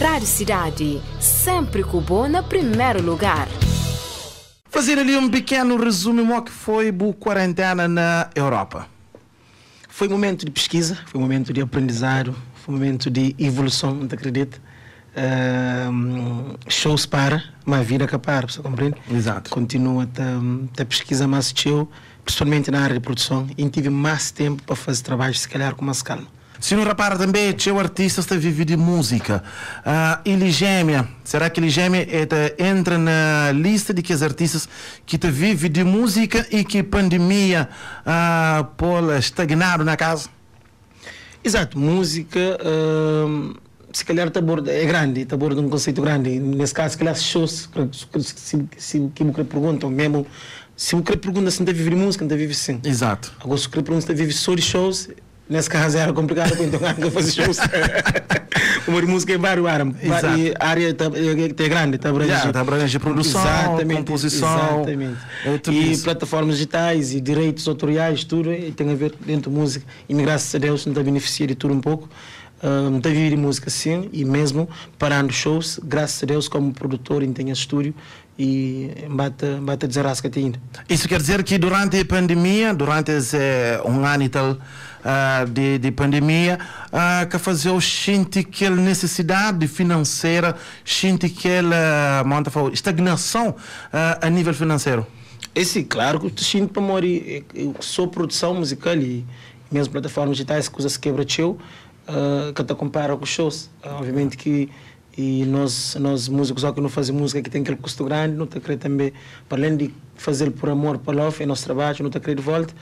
Rádio Cidade, sempre ku bo na primeiro lugar. Fazer ali um pequeno resumo mo que foi bu quarentena na Europa. Foi um momento de pesquisa, foi um momento de aprendizado, foi um momento de evolução, não te acredito. Shows para, mas a vida que para, você compreende? Exato. Continua a pesquisa mais teu, principalmente na área de produção, e tive mais tempo para fazer trabalho, se calhar com mais calma. Se não repara também, teu artista está vive de música. Iligêmia, será que Iligêmia entra na lista de que os artistas que te vive de música e que pandemia pô estagnado na casa? Exato, música se calhar tá aborda, é grande, tá aborda um conceito grande. Nesse caso, se calhar shows, se que me perguntam mesmo, se me pergunta se não tá vive de música, não tá vive sim. Exato. Agora, se me pergunta se tá vive só de shows, nesse caso era complicado, então não fazer shows. Como de música é vários áreas. E a área tá, é grande, tá abrange. Yeah, tá abrange produção, exatamente, composição. Exatamente. É tudo E isso. plataformas digitais e direitos autoriais, tudo, e tem a ver dentro de música. E graças a Deus não tá beneficia de tudo um pouco. Tá viver de música sim, e mesmo parando shows, graças a Deus como produtor em tenho estúdio e bate desarrasca até ainda. Isso quer dizer que durante a pandemia, durante esse um ano e tal de pandemia, que fazia sente aquela necessidade financeira, sente aquela, monta falou, estagnação a nível financeiro. Esse, claro que eu sinto para morrer, eu sou produção musical e mesmo plataformas digitais, coisas quebra teu, que te compara com os shows. Obviamente que e nós músicos só que não fazemos música que tem aquele custo grande, não te crê também, para além de fazer por amor, por love, é nosso trabalho, não te crê de volta.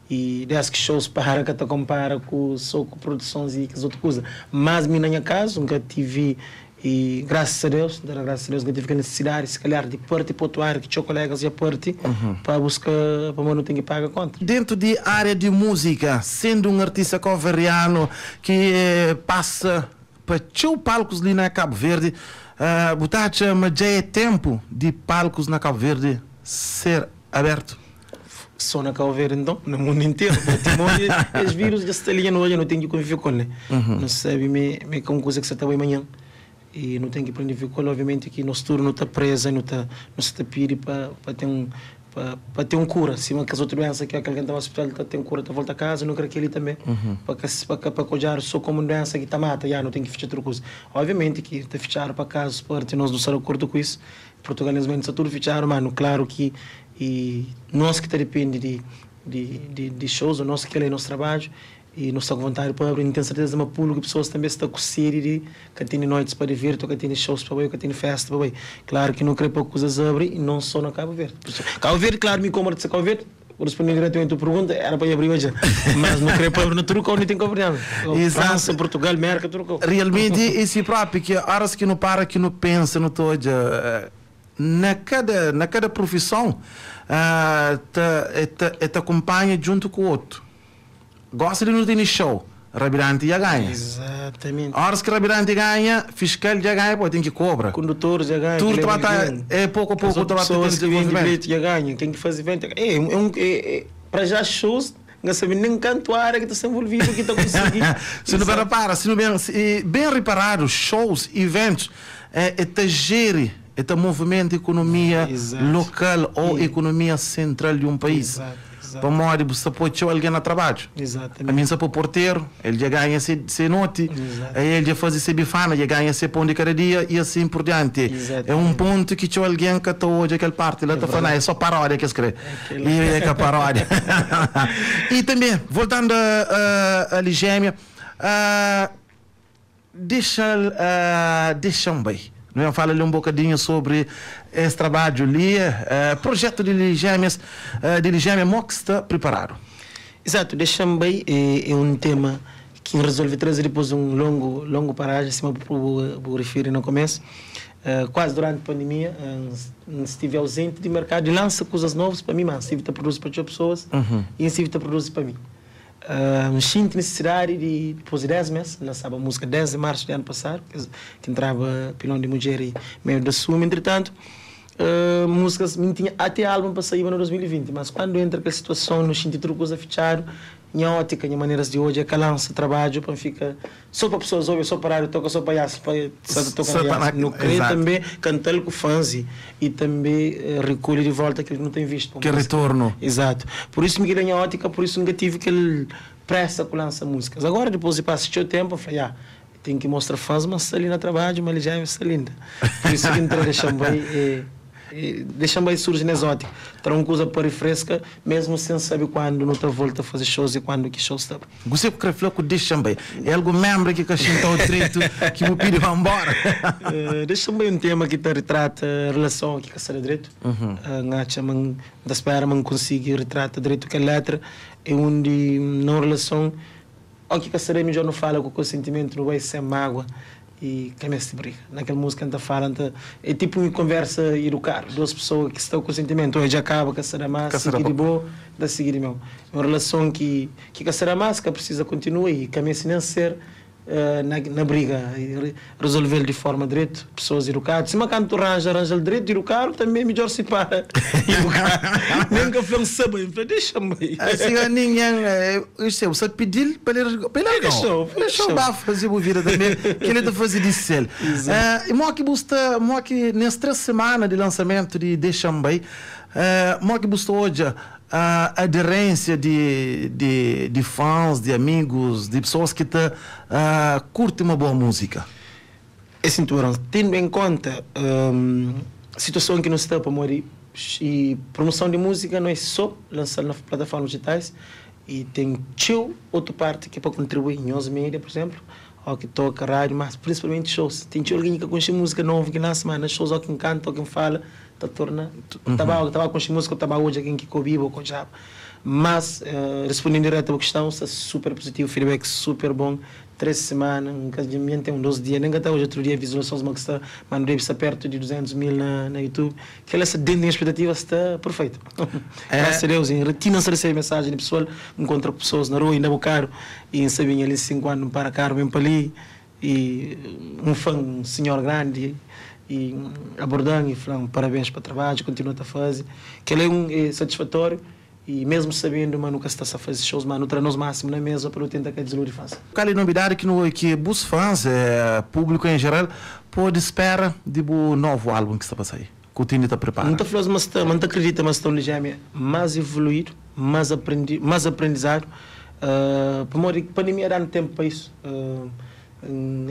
E desde que shows para que te compara com, só com produções e com as outras coisas. Mas, na minha casa, nunca tive, e graças a Deus, graças a Deus, nunca tive a necessidade, se calhar, de partir para outro área, que tinha colegas e partir, para buscar, para não ter que pagar a conta. Dentro de área de música, sendo um artista coveriano que passa para teu palcos ali na Cabo Verde, botacha, mas já é tempo de palcos na Cabo Verde ser aberto? Só na Cabo Verde, então, no mundo inteiro. Porque os vírus já estão ali hoje, não tem que conviver com ele. Não sabe, me com coisa que você está bem amanhã. E não tem que aprender a viver com ele, obviamente, que nosso turno não está preso, não está, não se está pedindo para ter um, para ter um cura. Se uma que as outras doenças que aquele que está no hospital tá, tem um cura, tá volta a casa, não quero que ele também. Para que olhar só como doença que tá mata, já não tem que fechar outra coisa. Obviamente que tá fechar para casa, parte nós não estamos de acordo com isso. Portugal, infelizmente, está tudo fechado, mano. Claro que e nós que tá depende de shows, o nosso que é nosso trabalho. E não está com vontade para abrir, não tenho certeza, mas público, pessoas também estão com sede de que tem noites para divertir, que tem shows para ver, que tem festa para ver. Claro que não quero pouco coisas abrir e não só na Cabo Verde. Cabo Verde, claro, me incomoda de ser Cabo Verde. Vou responder diretamente a pergunta, era para abrir hoje. Mas não quero para abrir no Turco, nem tem que abrir. Exato. França, Portugal, América, Turco. Realmente, esse próprio, que horas que não para, que não pensa, não estou na cada profissão, te acompanha junto com o outro. Gosta de não ter show, Rabirante já ganha. Exatamente. A horas que Rabirante ganha, fiscal já ganha, pô, tem que cobra. Condutor já ganha. Tudo que leva trata, dinheiro. é pouco a pouco, As outras trata de pessoas que vendem desenvolvimento. bilhete já ganha, quem que faz evento. Para já shows, não sabe nem canto a área que está envolvido, que está conseguindo. Se não repara, se não bem, se, bem reparado, shows, eventos, é te gere, é te movimento economia local ou economia central de um país. Exato. Para morrer, você pode ter alguém no trabalho. A mim, só para o porteiro, ele já ganha esse noite, aí ele já faz esse bifana, já ganha esse pão de cada dia e assim por diante. É um ponto que tinha alguém que está hoje aquela parte, lá está falando, é só paródia que escreve. E é que a paródia. E também, voltando a Ligêmia, deixa-me bem. Não é? Fala ali um bocadinho sobre esse trabalho ali, projeto de Ligêmias, de Ligêmia, como que está preparado? Exato, deixa-me bem, é um tema que resolvi trazer depois de um longo paragem, assim, vou referir no começo. Quase durante a pandemia, estive ausente de mercado e lança coisas novas para mim, mas estive a produzir para outras pessoas e estive a produzir para mim. Sinto necessidade de, depois de 10 meses, lançava a música 10 de março do ano passado, que entrava Pilão de Mulher e meio da Suma, entretanto, músicas, não tinha até álbum para sair no 2020, mas quando entra aquela situação, não sinto tudo coisa fechado, Nha ótika, nha maneras di odja é ka lansa trabadju pa N fika so pa pesoas obi, so pa rádiu toka, so pa yas pa sa ta toka na yas. Nu krê tanbê kanta-l ku fãs i tanbê rekolhe di volta kel ki nu ta invisti pa Kel retornu. Izatu. Pur isu mi kel-li é nha ótika, pur isu N ka tive kel présa ku lansa múzikas. Agóra dipôs di pasa txeu ténpu N fla, ya, ten ki mostra fãs ma N sta li na trabadju, ma Lijémia sta linda. Pur isu ki N tra Dexa-m Bai e. Dexa-m bai surji nes ótika. Tra un kuza pa rifreska, mesmu sen sabe kuandu nu ta volta faze shows i kuandu ki shows ta. Kuzê ku kre fla ku dexa-m bai? É algun menbra ki ka xinta-u dretu ki bu pidi pa nbora? Dexa-m bai é un tema ki ta ritrata relason ki ka sta da dretu. N atxa ma N ta spera ma N konsigi ritrata dretu kel letra. É undi na un relason ó ki ka sta da midjor nu fala ku konsentimentu, nu bai sen mágua. I ka meste briga. Na kel múzika N ta fala, N ta, é tipu un konversa idukadu, dos pesoa ki sta ku sentimentu, oi dja kaba, ka sta da más, sigi di bo, N ta sigi di meu. É un relason ki ki ka sta da más, ka prisiza kontinua i ka meste nen ser na na briga. Rezolve-l di forma dretu, pesoas idukadu. Sima kantu ranja, ranja-l dretu, idukadu, tanbe é midjor sipara idukadu. Nen ka fla-m sa bai, N fla dexa-m bai. Asi ka ningen, Isso é, bu sta pidi-l pa el pa el larga-u. Dexa-u ba faze bu vida tanbe, kel el ta faze di sel. I mo ki bu sta, mo ki nes 3 semana di lansamentu di Dexa-m Bai, mo ki bu sta odja aderênsia di di di fãs, di amigus, di pesoas ki ta kurti uma boa múzika? É sinturon, tendu en konta situason ki nu sta, pamodi promoson di múzika no é so lansa-l na plataformas dijitais, i ten txeu otu parti ki é pa kontribui, nhos media, pur izénplu, ó ki toka rádiu, mas prinsipalmenti shows. Ten txeu algen ki ka konxe múzika novu ki lansa, ma na shows ó ki N kanta ó ki N fala ta torna ta ba ta ba konxe múzika ó ta ba odja ken ki ka obiba ó ka odjaba. Mas rispondendu diretu bu kiston, sta super puzitivu, feedback super bon. 3 semana, N ka mi N ten un 2 dia, nen ka ta odja tudu dia vizualizações ma ki sta, ma nu debe sta pertu di 200 mil na na YouTube. Kela sta dentu di nha expectativa, sta perfeitu. Graças a Deus, N ti na sta resebe mensagem di pessoal, N nkontra ku pessoas na rua inda bokadu e N sa binha li 5 anu N para karu ben pa li e un fan, un senhor grandi e abordan e flan parabens pa trabadju, kontinua ta faze. Kela é un é satisfatório. E mesmu sabendu ma nu ka sta sa fazi shows, ma nu tra nos másimu na mesa pa nu tenta ka diziludi fãs. Kal é nobidadi ki nu ki bus fãs, públiku em geral, pode spera di bu novu álbum ki sta pa sai, ku Tiny ta pripara? N ta fla-s ma sta, ma N ta kridita ma sta un Lijémia más evoluídu, más aprendi, más aprendizadu, pamodi pandemia da-nu ténpu pa isu.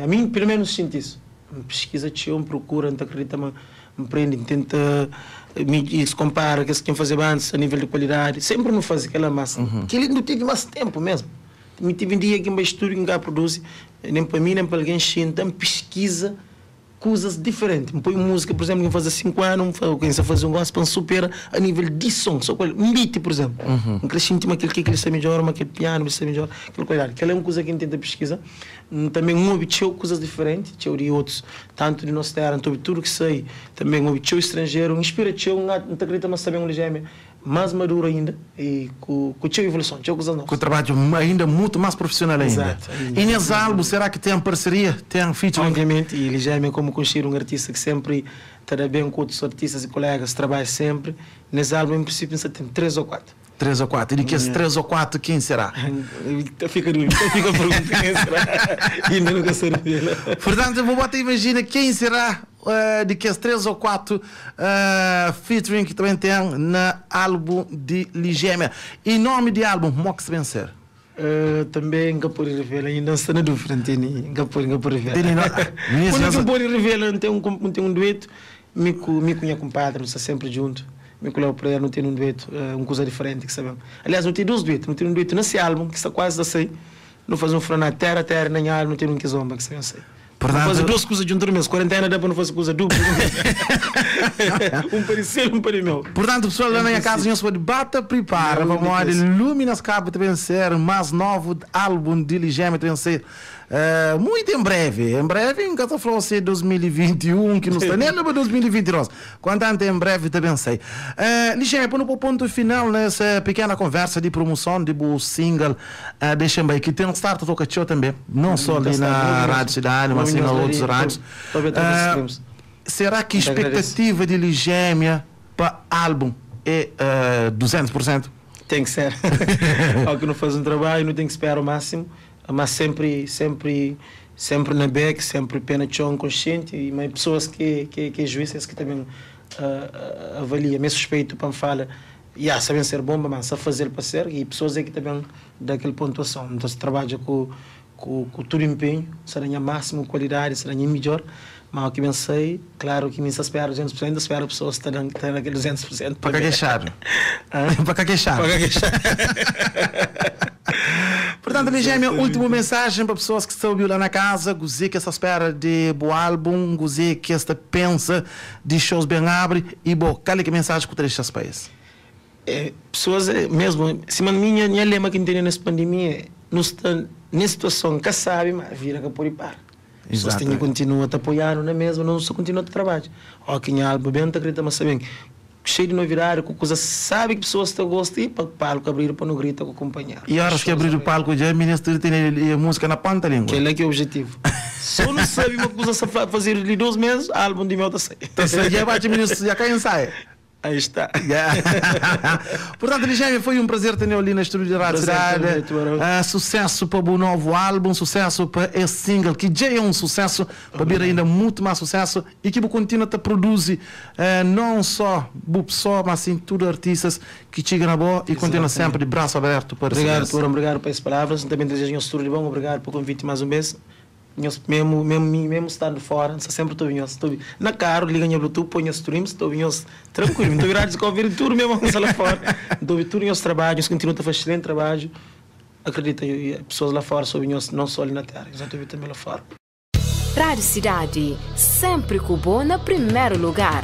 Ami, pelu ménus, xinti isu. N piskiza txeu, N prokura, N ta kridita ma N prende, N tenta mi i konpara kes ki N fazeba antis a nivel di kualidadi. Senpri nu faze kel-la, mas kel-li nu tevi más ténpu mésmu. Mi tevi un dia ki N bai stúdiu ki N ka produzi nen pa mi nen pa algen xinta, N piskiza kuzas diferenti. N poi un múzika, pur izénplu, ki N faze a 5 anu, N fla, ok, N sta faze un gósi pa N supera a nivel di son, so kual, un beat, pur izénplu. N kre xinti ma kel ki li sta midjór, ma kel pianu li sta midjór, kel kualidadi. Kel-la é un kuza ki N tenta piskiza. N tanbe N obi txeu kuzas diferenti, txeu di otus, tantu di nos tera, N ta obi tudu ki sai, tanbe N obi txeu estranjeru, N inspira txeu, N ta kridita ma sta ben un Lijémia más maduru ainda i ku txeu evoluson, txeu kuzas novus. Ku trabadju ainda mutu más profissional ainda. Exato, ainda. I nes álbum será ki ten parseria, ten featuring? Obviamenti, i Lijémia komu konxedu un artista ki senpri ta da ben ku otus artistas i kolegas, trabadja senpri, nes álbum en prinsipiu N sta ten 3 ô 4. 3 ou 4. E di kes 3 ou 4, ken será? Ta fika dúvida, ta fika pergunta ken será. Inda nu ka sa revela. Portantu, bu bota imajina ken será di kes 3 ou 4 featuring ki ta ben ten na álbum di Lijémia. E nomi di álbum, mo ki sta ben ser? Tanbe N ka pode revela inda, N sta na dúvida, N tene, N ka pode, N ka pode revela. Kunda ki N pode revela, N ten un, N ten un duetu, mi ku, mi ku nha kunpadri, nu sta senpri djuntu. Mi ku Léo Pereira nu ten un duetu, un kuza diferenti ki sta ben. Aliás, nu ten dos duetu. Nu ten un duetu na se álbun ki sta kuazi ta sai. Nu faze un Franá Téra Téra na nha álbun nu ten un Kizomba ki sta ben sai. Nu faze dos kuza djuntu na mes. Kuarentena da pa nu faze kuza duplu. Un pa di sel, un pa di meu. Purtantu, pesoal la na nha kaza nhos pode ba ta pripara pamodi Lumi na Skape ta ben ser más novu álbun di Lijémia ta ben sai. Muito em breve, em breve N ka ta fla-u se 2021 ki nu sta nel pa 2022, kuantantu em breve ta ben sai. Lixémia, pa nu pô pontu final na es pikena konversa di promoson di bu single Dexa-m Bai, ki ten stadu ta toka txeu tanbe, non so li na Rádio Cidade, mas si na otus rádius. Será ki spektativa di Lixémia pa álbum é 200 pur sentu? Tem que ser. Ao que não faz um trabalho, não tem que esperar o máximo, mas sempre, sempre, sempre na back, sempre pé no chão, consciente, e mas pessoas que juízes que também avalia, me suspeito para me fala, yeah, sabem ser bomba, mas só fazer para ser, e pessoas é que também dá aquela pontuação. Então se trabalha com todo empenho, será a máxima qualidade, será a melhor, mas o que bem sei, claro que me se espera 200%, espero pessoas que estão naquele 200%. Para queixar. Para queixar. Para queixar. Portanto, Nigémia, última mensagem para pessoas que estão lá na casa, gozê que essa espera de bom álbum, gozê que esta pensa de shows bem abre e bom, qual é que mensagem que tu deixas para esse? É, pessoas, mesmo, se minha lema que entende nessa pandemia, não está nessa situação que sabe, mas vira que por par. Pessoas têm que continuar a te apoiar, não é mesmo? Não só continua a trabalhar. Ó, quem é álbum bem, tá acredita, mas sabem, cheio de novidade, com coisa sabe que pessoas te gostam e para o palco abrir para não gritar com acompanhar. E horas que abrir o palco já, ministro tem a música na ponta da língua. Que é que é o objetivo. Só não sabe uma coisa fazer ali 2 meses, álbum de meu tá sair. Então, já bate ministro, já cai ensaio. Aí está. Yeah. Portanto, Nigémia, foi um prazer ter ali na estúdio de Rádio Cidade. Sucesso para o novo álbum, sucesso para esse single, que já é um sucesso, para vir ainda muito mais sucesso e que continua a produzir não só o pessoal, mas sim todos os artistas que chegam na boa e continua sempre de braço aberto para Obrigado, Tubarão, obrigado pelas palavras. Também desejo um tudo de bom, obrigado pelo convite mais um vez. Mesmo, mesmo, mesmo estando fora, sempre estou vindo, estou na carro, liga no Bluetooth, põe streams, estou vindo tranquilo, estou virado de ouvir tudo mesmo lá fora, estou ouvindo tudo os trabalhos, continuo a fazer excelente trabalho, acredita, pessoas lá fora só não só ali na terra, já estou também lá fora. Rádio Cidade, sempre com o bom na primeiro lugar.